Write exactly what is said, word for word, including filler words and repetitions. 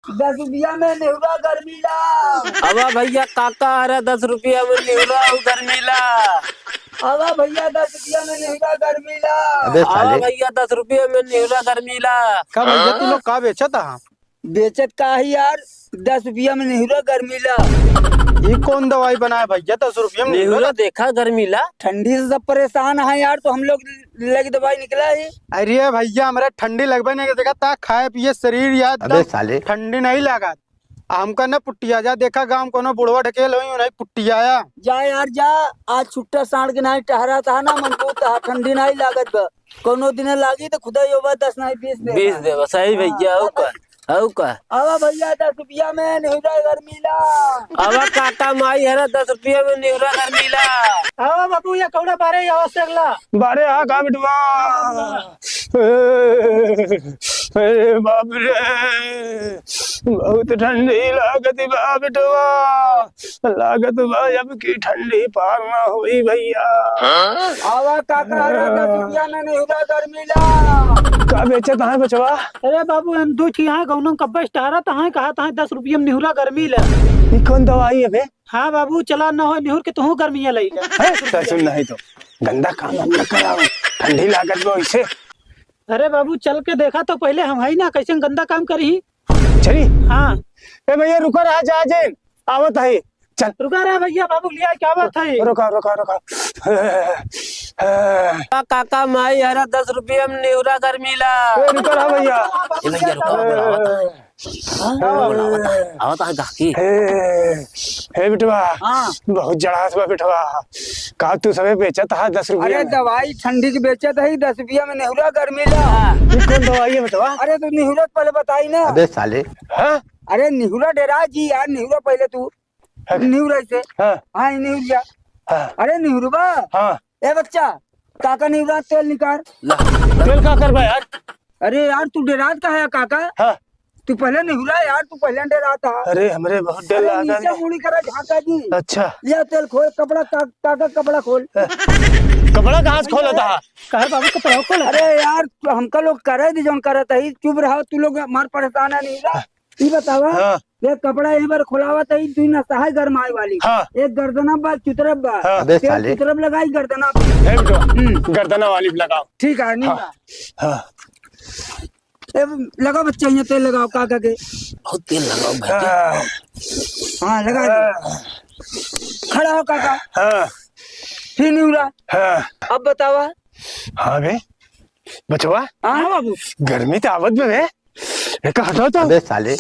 दस रुपया में निहुरा गरमीला। आवा भइया काका, अरे दस रुपया में निहुरा अउ गरमीला। आवा भइया, दस रुपया में निहुरा गरमीला। अबे आवा साले। भइया, दस रुपया में निहुरा गरमीला। का भइया, तू लोग का बेचत हा? बेचत का ही यार, दस रुपया में निहुरा गरमीला। ई कौन दवाई बनाए भइया, दस रुपया में निहुरा? निहुरा देखा गरमीला। ठंडी से सब परेशान है यार, तो हम लोग लगी दवाई निकला है। अरे भइया, हमरा ठंडी लगबे नहीं करत, देखा ता खाए पिए शरीर यार अबे एकदम साले। ठंडी नहीं लागत। हमका न पुट्टिया जा, देखा गाँव कोनो बुढ़वा ढकेल होई, नहीं पुट्टियाया। जा यार जा, आज छुट्टा साँड़ के नाई टहरा था ना, मन को तहा ठंडी नहीं लागत बा। कोनो दिने लागी तो खुदा यो बा दस नहीं बीस दे। बीस दे बस, सही भइया, हाँ, अउ का, अउ का। आवा भइया, दस रुपया में निहुरा गरमीला। आवा काका माई हरा, दस रुपया में निहुरा गरमीला। आवा बाबू, ये कौड़ा बारे, आवा से अगला। बारे आ का बिटवा। ए, ए, बाप रे, बहुत ठंडी लागत बा बेटवा, लागत बा अब की ठंडी पार ना होई भइया। आवा काका, अरे दस रुपया में निहुरा गरमीला। का बेचत है बचवा? अरे बाबू, हम दू ठिया गौनम कब्बे से टहरत हैं, कहा था दस रुपया में निहुरा गरमीला। ई कौन दवाई है बे? हाँ बाबू, चला न हो निहुर के तोहू गर्मिया लइला। हैं? ससुर नहीं तो गंदा काम हम न कराओ, ठंडी लागत बा इसे। अरे बाबू, चल के देखा तो पहिले हम हई ना, कैसे गंदा काम करी। चली। हाँ। ए भइया, रुका रहा, जा जे, आवत है। चल। रुका रहा भइया, बाबू लिया क्या बात है? रुका, रुका, रुका। का-, काका माई हरा दस रुपया में निहुरा गरमीला। ए, रुका रहा भइया। ए भइया, रुका, रुका, रुका। हाँ, बोला, आवत है, आवत है गाहकी। हे, हे बिटवा, हाँ। बहुत जड़ास बा बिटवा। का तू सबे बेचत हा दस रुपया अरे में? दवाई ठंडी की बेचत है, दस रुपया में निहुरा गरमीला। हाँ। ई कौन दवाई है बिटवा? अरे तू निहुरा पहले बताई ना। अबे साले। हाँ? अरे निहुरा डेरा जी यार, निहुरा पहले तू। हाँ। निहुरा इसे। हाँ। हाँ, ई निहुरिया। हाँ। अरे निहुरबा। हाँ। ए बच्चा, काका निहुरा तेल निकाल। ला, ला। तेल का करबा यार? अरे यार, तू डेरात का है काका? हाँ। तू पहले निहुरा यार, तू पहले डेरात था। अरे, हमरे बहुत डर अरे, लगा नीचे है। मुड़ी करा झांका जी। अच्छा। लिया तेल खोल, कपड़ा का-, काका कपड़ा खोल। कपड़ा कहाँ से खोला था? काहे बाबू, कपड़ा खोल? अरे यार, तू हमका लोग करे दी जौन करत है, चुप रहो, तू लोग मार परेशान है निहुरा। ई बतावा, हाँ। ये कपड़ा यहीं पर खोलावा त ई दुई नसा है गरमाए वाली। हाँ। एक गर्दना बा, चुतरफ बा। हाँ। अबे तेल साले। चुतरफ लगाई गर्दना पे। हे बेटवा, हम्म। गर्दना वाली पे लगाओ। ठीक है, नहीं हाँ। बा। हाँ। ए, लगाओ बच्चा, यहाँ तेल लगाओ काका के। बहुत तेल लगाओ भाई। हाँ। हाँ, लगा दो। हाँ। खड़ा हो काका। हाँ। फिर निहुरा। हाँ। अब बतावा। हाँ बे, बचवा। हाँ बाबू। गर्मी तो आवत बे। एक हटाओ तो। अबे साले।